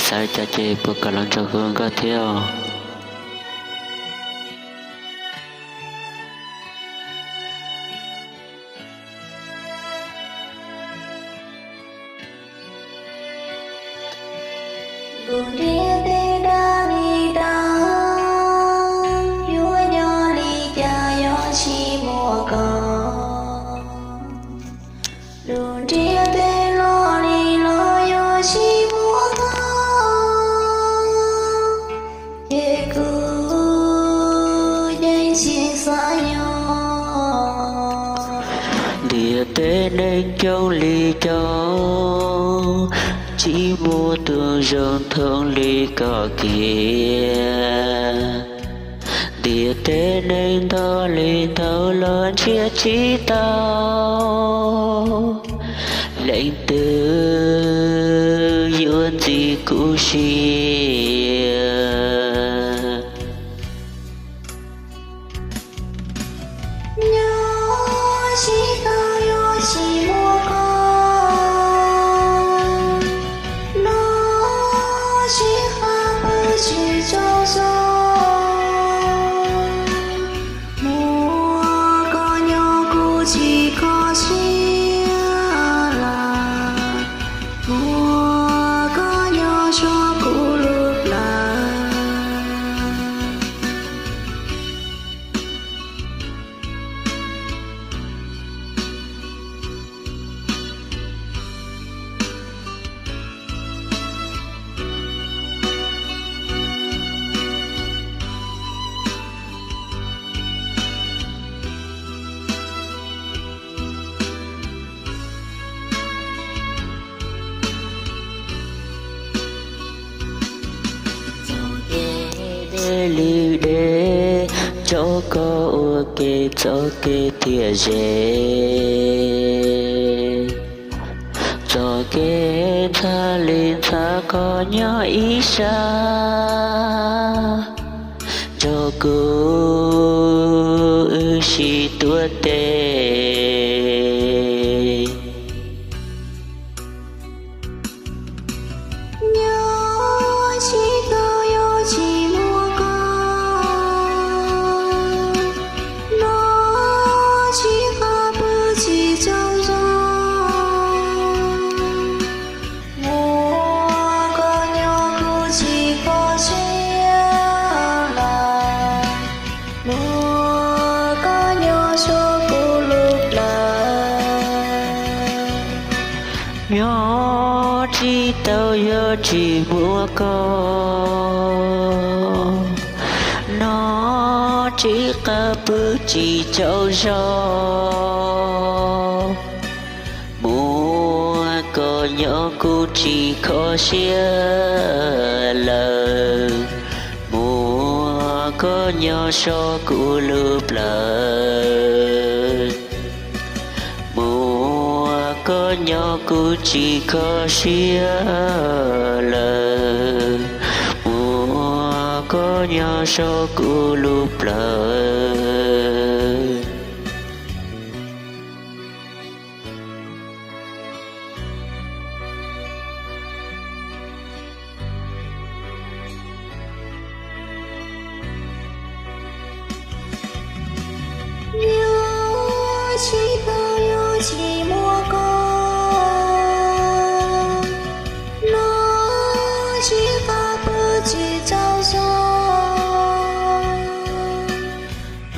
Xav li cas ces puas kam los nrog kuv ua nkauj thiab os? Kuv ntiaj teb dab li dab, yuav nyob li cas yuav tsis muaj koj. Lub ntiaj teb loj li loj yuav tsis muaj koj, ces kuv yeej tsis xav nyob. Ntiaj teb neeg coob li coob, tsis muaj tus zoo thooj li koj kiag. Ntiaj teb neeg ntau li ntau los ntsiab tsis tau, leej twg yuav ntxim kuv siab. Nyob tsis tau yuav tsis muaj koj, noj tsis qab pw tsis tsaug zog, muaj koj nyob kuv tsis kho siab lawm, muaj koj nyob saib kuv lub plawv. Txoj kev deb li deb, tso koj ua ke txoj kev thiaj ze. Txoj kev ntxhab li ntxhab koj nyob ib sab, nrog kuv wb sib tuav tes. Nyob tsis tau yuav tsis muaj koj, noj tsis qab pw tsis tsaug zog, muaj koj nyob kuv tsis kho siab lawm, muaj koj nyob saib kuv lub plawv. Nyob tsis tau yuav tsis muaj koj, noj tsis qab pw tsis tsaug zog, muaj koj nyob kuv tsis kho siab lawm, muaj koj nyob saib kuv lub plawv. Muaj koj nyob kuv tsis kho siab lawm, muaj koj nyob saib kuv lub plawv. Nyob tsis tau yuav tsis muaj koj, noj tsis qab pw tsis tsaug zog,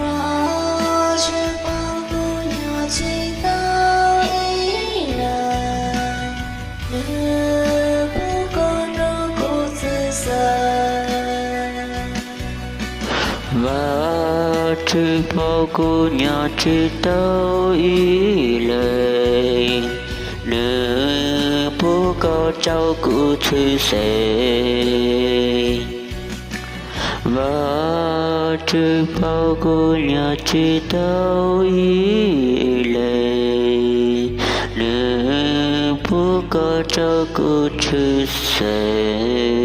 Vajtswv paub kuv nyob tsis tau ib leeg, nws pub koj rau kuv txhwj xeeb. Vajtswv paub kuv nyob tsis tau ib leeg, nws pub koj rau kuv txhwj xeeb. Vajtswv paub kuv nyob tsis tau ib leeg, nws pub koj rau kuv txhwj xeeb.